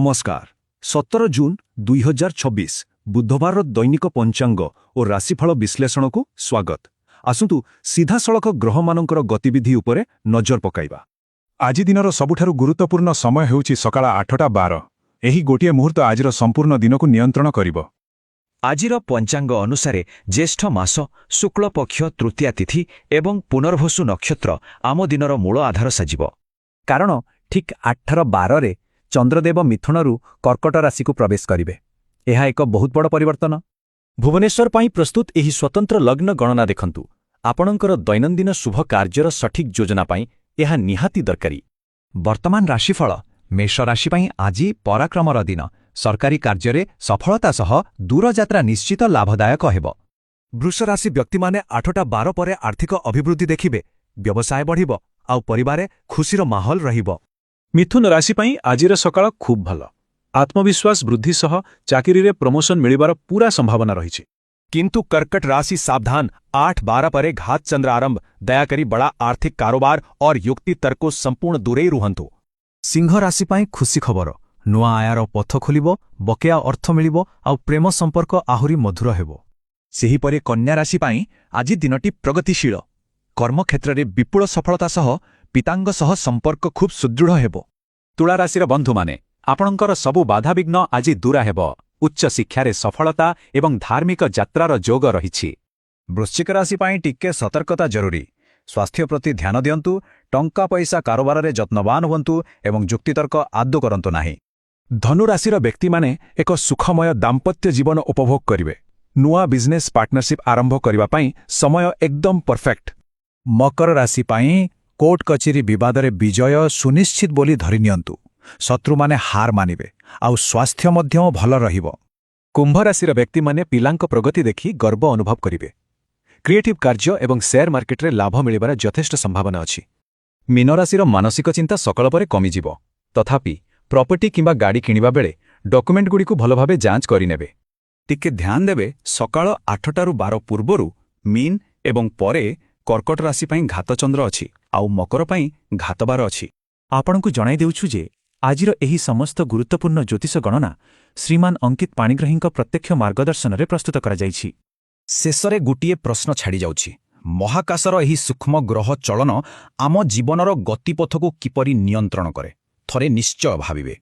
ନମସ୍କାର। 17 ଜୁନ 2026 ବୁଧବାରର ଦୈନିକ ପଞ୍ଚାଙ୍ଗ ଓ ରାଶିଫଳ ବିଶ୍ଳେଷଣକୁ ସ୍ୱାଗତ। ଆସନ୍ତୁ ସିଧାସଳଖ ଗ୍ରହମାନଙ୍କର ଗତିବିଧି ଉପରେ ନଜର ପକାଇବା। ଆଜି ଦିନର ସବୁଠାରୁ ଗୁରୁତ୍ୱପୂର୍ଣ୍ଣ ସମୟ ହେଉଛି ସକାଳ 8ଟା 12। ଏହି ଗୋଟିଏ ମୁହୂର୍ତ୍ତ ଆଜିର ସମ୍ପୂର୍ଣ୍ଣ ଦିନକୁ ନିୟନ୍ତ୍ରଣ କରିବ। ଆଜିର ପଞ୍ଚାଙ୍ଗ ଅନୁସାରେ ଜ୍ୟେଷ୍ଠ ମାସ ଶୁକ୍ଳପକ୍ଷ ତୃତୀୟା ତିଥି ଏବଂ ପୁନର୍ଭସୁ ନକ୍ଷତ୍ର ଆମ ଦିନର ମୂଳ ଆଧାର ସାଜିବ। କାରଣ ଠିକ୍ 8ର 12ରେ ଚନ୍ଦ୍ରଦେବ ମିଥୁନରୁ କର୍କଟ ରାଶିକୁ ପ୍ରବେଶ କରିବେ। ଏହା ଏକ ବହୁତ ବଡ଼ ପରିବର୍ତ୍ତନ। ଭୁବନେଶ୍ୱର ପାଇଁ ପ୍ରସ୍ତୁତ ଏହି ସ୍ୱତନ୍ତ୍ର ଲଗ୍ନ ଗଣନା ଦେଖନ୍ତୁ। ଆପଣଙ୍କର ଦୈନନ୍ଦିନ ଶୁଭ କାର୍ଯ୍ୟର ସଠିକ୍ ଯୋଜନା ପାଇଁ ଏହା ନିହାତି ଦରକାରୀ। ବର୍ତ୍ତମାନ ରାଶିଫଳ। ମେଷ ରାଶି ପାଇଁ ଆଜି ପରାକ୍ରମର ଦିନ। ସରକାରୀ କାର୍ଯ୍ୟରେ ସଫଳତା ସହ ଦୂରଯାତ୍ରା ନିଶ୍ଚିତ ଲାଭଦାୟକ ହେବ। ବୃଷ ରାଶି ବ୍ୟକ୍ତିମାନେ 8ଟା 12 ପରେ ଆର୍ଥିକ ଅଭିବୃଦ୍ଧି ଦେଖିବେ। ବ୍ୟବସାୟ ବଢ଼ିବ ଆଉ ପରିବାରେ ଖୁସିର ମାହୋଲ ରହିବ। ମିଥୁନ ରାଶି ପାଇଁ ଆଜିର ସକାଳ ଖୁବ୍ ଭଲ। ଆତ୍ମବିଶ୍ୱାସ ବୃଦ୍ଧି ସହ ଚାକିରିରେ ପ୍ରମୋସନ ମିଳିବାର ପୂରା ସମ୍ଭାବନା ରହିଛି। କିନ୍ତୁ कर्कट राशि सावधान। 8:12 ପରେ ଘାତ ଚନ୍ଦ୍ର ଆରମ୍ଭ। ଦୟାକରି ବଡ଼ା ଆର୍ଥିକ କାରୋବାର और ଯୁକ୍ତି ତର୍କ ସମ୍ପୂର୍ଣ୍ଣ ଦୂରେଇ ରୁହନ୍ତୁ। ସିଂହ ରାଶି ପାଇଁ ଖୁସି ଖବର। ନୂଆ ଆୟର ପଥ ଖୋଲିବ, ବକେୟା ଅର୍ଥ ମିଳିବ ଆଉ ପ୍ରେମ ସମ୍ପର୍କ ଆହୁରି ମଧୁର ହେବ। ସେହିପରି କନ୍ୟା ରାଶି ପାଇଁ ଆଜି ଦିନଟି ପ୍ରଗତିଶୀଳ। କର୍ମକ୍ଷେତ୍ରରେ ବିପୁଳ ସଫଳତା ସହ ପିତାଙ୍କ ସହ ସମ୍ପର୍କ ଖୁବ୍ ସୁଦୃଢ଼ ହେବ। ତୁଳା ରାଶିର ବନ୍ଧୁମାନେ, ଆପଣଙ୍କର ସବୁ ବାଧାବିଘ୍ନ ଆଜି ଦୂର ହେବ। ଉଚ୍ଚ ଶିକ୍ଷାରେ ସଫଳତା ଏବଂ ଧାର୍ମିକ ଯାତ୍ରାର ଯୋଗ ରହିଛି। ବୃଶ୍ଚିକ ରାଶି ପାଇଁ ଟିକେ ସତର୍କତା ଜରୁରୀ। ସ୍ୱାସ୍ଥ୍ୟ ପ୍ରତି ଧ୍ୟାନ ଦିଅନ୍ତୁ, ଟଙ୍କା ପଇସା କାରବାରରେ ଯତ୍ନବାନ ହୁଅନ୍ତୁ ଏବଂ ଯୁକ୍ତିତର୍କ ଆଦୌ କରନ୍ତୁ ନାହିଁ। ଧନୁରାଶିର ବ୍ୟକ୍ତିମାନେ ଏକ ସୁଖମୟ ଦାମ୍ପତ୍ୟ ଜୀବନ ଉପଭୋଗ କରିବେ। ନୂଆ ବିଜନେସ୍ ପାର୍ଟନରସିପ୍ ଆରମ୍ଭ କରିବା ପାଇଁ ସମୟ ଏକଦମ ପରଫେକ୍ଟ। ମକର ରାଶି ପାଇଁ କୋର୍ଟ କଚେରୀ ବିବାଦରେ ବିଜୟ ସୁନିଶ୍ଚିତ ବୋଲି ଧରିନିଅନ୍ତୁ। ଶତ୍ରୁମାନେ ହାର ମାନିବେ ଆଉ ସ୍ୱାସ୍ଥ୍ୟ ମଧ୍ୟ ଭଲ ରହିବ। କୁମ୍ଭ ରାଶିର ବ୍ୟକ୍ତିମାନେ ପିଲାଙ୍କ ପ୍ରଗତି ଦେଖି ଗର୍ବ ଅନୁଭବ କରିବେ। କ୍ରିଏଟିଭ୍ କାର୍ଯ୍ୟ ଏବଂ ସେୟାର ମାର୍କେଟରେ ଲାଭ ମିଳିବାର ଯଥେଷ୍ଟ ସମ୍ଭାବନା ଅଛି। ମୀନରାଶିର ମାନସିକ ଚିନ୍ତା ସକାଳ ପରେ କମିଯିବ। ତଥାପି ପ୍ରପର୍ଟି କିମ୍ବା ଗାଡ଼ି କିଣିବା ବେଳେ ଡକୁମେଣ୍ଟଗୁଡ଼ିକୁ ଭଲଭାବେ ଯାଞ୍ଚ କରିନେବେ। ଟିକେ ଧ୍ୟାନ ଦେବେ, ସକାଳ 8ଟାରୁ 12 ପୂର୍ବରୁ ମୀନ ଏବଂ ପରେ କର୍କଟ ରାଶି ପାଇଁ ଘାତଚନ୍ଦ୍ର ଅଛି ଆଉ ମକର ପାଇଁ ଘାତବାର ଅଛି। ଆପଣଙ୍କୁ ଜଣାଇ ଦେଉଛୁ ଯେ ଆଜିର ଏହି ସମସ୍ତ ଗୁରୁତ୍ୱପୂର୍ଣ୍ଣ ଜ୍ୟୋତିଷ ଗଣନା ଶ୍ରୀମାନ ଅଙ୍କିତ ପାଣିଗ୍ରାହୀଙ୍କ ପ୍ରତ୍ୟକ୍ଷ ମାର୍ଗଦର୍ଶନରେ ପ୍ରସ୍ତୁତ କରାଯାଇଛି। ଶେଷରେ ଗୋଟିଏ ପ୍ରଶ୍ନ ଛାଡ଼ିଯାଉଛି। ମହାକାଶର ଏହି ସୂକ୍ଷ୍ମ ଗ୍ରହ ଚଳନ ଆମ ଜୀବନର ଗତିପଥକୁ କିପରି ନିୟନ୍ତ୍ରଣ କରେ, ଥରେ ନିଶ୍ଚୟ ଭାବିବେ।